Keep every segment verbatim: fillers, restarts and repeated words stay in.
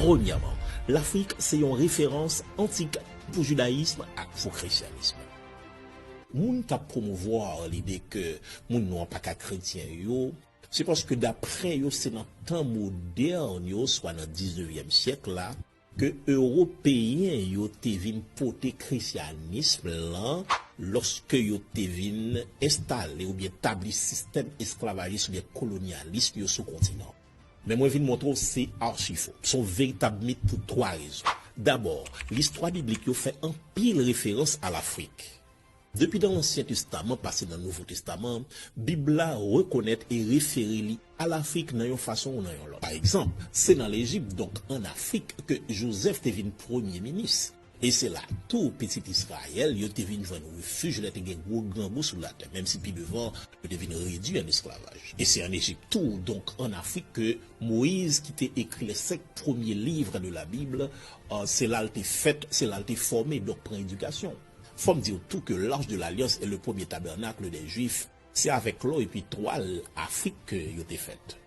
Premyèman, Lafrik se yon referans antik pou jidayism ak pou krisyanism. Moun k ap pwomouvwa lide ke moun nwa pa ka kretyen yo, se paske, daprè yo, se nan tan modèn yo, swa nan diznevyèm syèk la, ke Ewopeyen yo te vin pote krisyanism lan lòske yo te vin enstale oubyen tabli sistèm esklavajis oubyen kolonyalis yo sou kontinan. Men mwen vin montre w se achi fo. Se yon veritab mit pou twa rezon. Dabò, listwa biblik yo fè anpil referans a Lafrik. Depi nan Ansyen Testaman pase nan Nouvo Testaman, Bib la rekonèt e refere li a Lafrik nan yon fason ou nan yon lòt. Pa egzanp, se nan Lejip, donk ann Afrik, ke Jozèf te vin premye minis. E se la tou pitit Izrayèl yo te vin jwenn refij lè te gen gwo grangou sou latè, menm si pi devan, yo te vin redui an esklavaj. E se ann Ejip tou, donk ann Afrik, ke Moyiz ki te ekri les senk premye liv de la Bib, euh, se la l te fèt, se la l te fòme, donk pran edikasyon. Fò m di w tou ke l'Arche de l'Alliance et le premier tabernacle des Juifs, se avèk lò epi twal Afrik ke yo te fèt.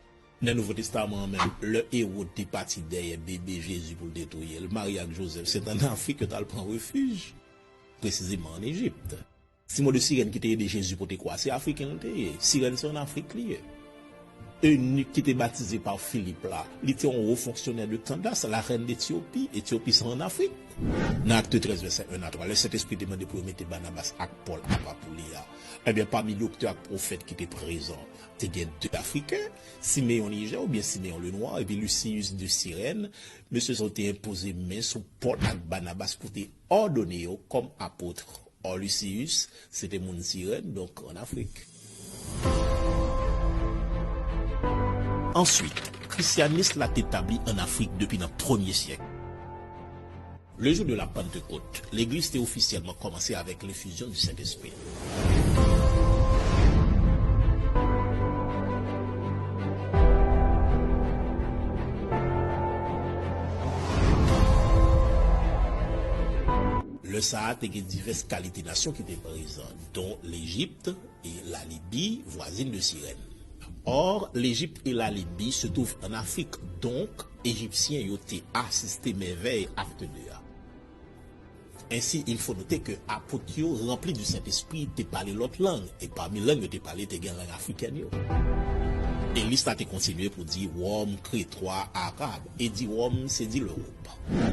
Nan Nouvo Testaman an menm, lè Ewòd te pati dèyè bebe Jezi pou l te touye l, Mari ak Jozèf, se t ann Afrik yo t al pran refij, presizeman ann Ejip. Simon de Sirèn ki te ede Jezi pote kwa, se Afriken l te ye. Sirèn se ann Afrik li ye. Enik ki te batize pa Filip la, li te yon wo fonksyonè de Kandas, la rèn d'Etyopi. Etyopi se ann Afrik. Nan Akte trèz, vèsè en a twa, lè Sentespri te mande pou yo mete Banabas ak Pòl apa pou li a, ebyen, pami doktè ak pwofèt ki te prezan, te gen de Afriken, Simeyon Nijè oubyen Simeyon Lenwa, epi Lisiyis de Sirèn. Mesye sa yo te enpoze men sou Pòl ak Banabas pou te òdone yo kòm apot. Or, Lisiyis, se te moun Sirèn, donk ann Afrik. Answit, krisyanis la te tabli ann Afrik depi nan premye syèk. Le jour de la Pentecôte, legliz te ofisyèlman kòmanse avèk lenfizyon di Sentespri. Lè sa a, te gen divès kalite nasyon ki te prezan, dont Lejip e Lalibi, vwazin de Sirèn. Or, Lejip e Lalibi se twouv ann Afrik, donk, Ejipsyen yo te asiste mèvèy Akte de a. Ensi, il faut noter que apot yo, ranpli di Sentespri, te pale lòt lang, e pami lang yo te pale, te gen lang afrikèn yo. E lis la te kontinye pou di Wòm, Kretwa, Arab, e di Wòm, se di Lewòp.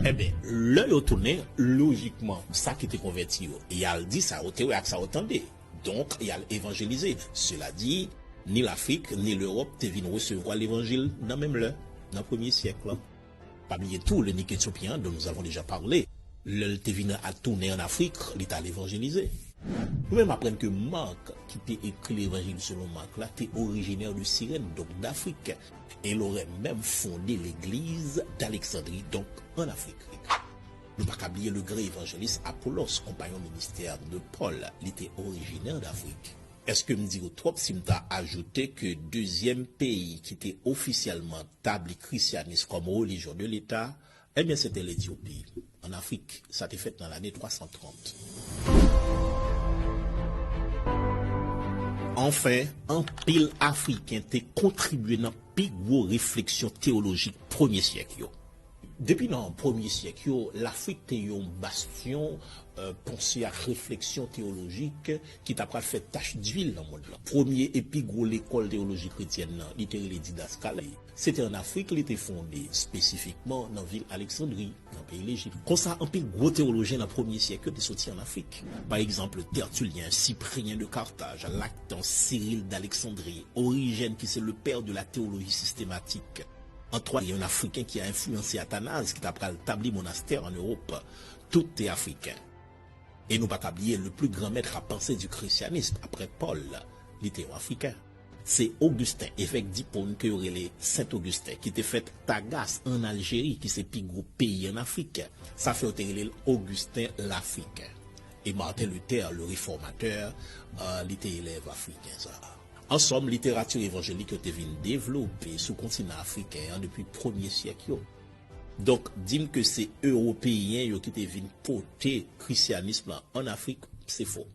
Ebyen, lè yo tounen, lojikman, sa ki te konvèti yo, y al di sa yo te wè ak sa yo tande. Donk, y al evanjelize. Sela di, ni Lafrik, ni Lewòp te vin resevwa levanjil nan menm lè, nan premye syèk la. Pa bliye tou, lenik etyopyen an, dont nous avons déjà parlé, lè l te vin al tounen ann Afrik, li t al evanjelize. Nou menm aprann ke Mak, ki te ekri Levanjil selon Mak la, te orijinè de Sirèn, donk d'Afrique, et il aurait même fondé l'église d'Alexandrie, donc en Afrique. Nou pa ka bliye le grand évangéliste Apollos, konpayon ministè de Pòl, li te orijinè d'Afrique. Èske m di w twòp si m ta ajoute ke dezyèm peyi ki te ofisyèlman tabli krisyanis kòm relijyon de leta, ebyen, se te Letyopi, ann Afrik. Sa te fèt nan lane twa san trant. Anfen, anpil Afriken te kontribye nan pi gwo refleksyon teyolojik premye syèk yo. Depi nan premye syèk yo, Lafrik te yon bastyon, euh, panse ak refleksyon teyolojik ki ta pral fè tach dwil nan mond lan. Premye e pi gwo lekòl teyoloji kretyèn nan, li te rele Didaskale. Se te ann Afrik li te fonde, espesifikman nan vil Aleksandri, nan peyi Lejip. Konsa, anpil gwo teyolojyen nan premye syèk yo te soti ann Afrik. Pa egzanp, Tertullien, Cyprien de Carthage, Lactance, Cyril d'Alexandrie, Origène, ki se le père de la théologie systématique. Antoine, yon Afriken ki a enfliyanse Athanase, ki ta pral tabli monastè ann Ewòp. Tout te Afriken. E nou pa ka bliye le plus grand maître à penser du christianisme, après Paul, li te yon Afriken. Se Ogisten, evèk d'Hippone ke yo rele Sent Ogisten, ki te fèt Tagas, ann Aljeri, ki se pi gwo peyi ann Afrik. Sa fè yo te rele l Ogisten Lafriken. E Martin Luther, le réformateur, euh, li te elèv Afriken sa a. An sòm, literati evanjelik yo te vin devlope sou kontinan afriken an depi premye syèk yo. Donk, di m ke se Ewopeyen yo ki te vin pote krisyanis lan ann Afrik, se fo.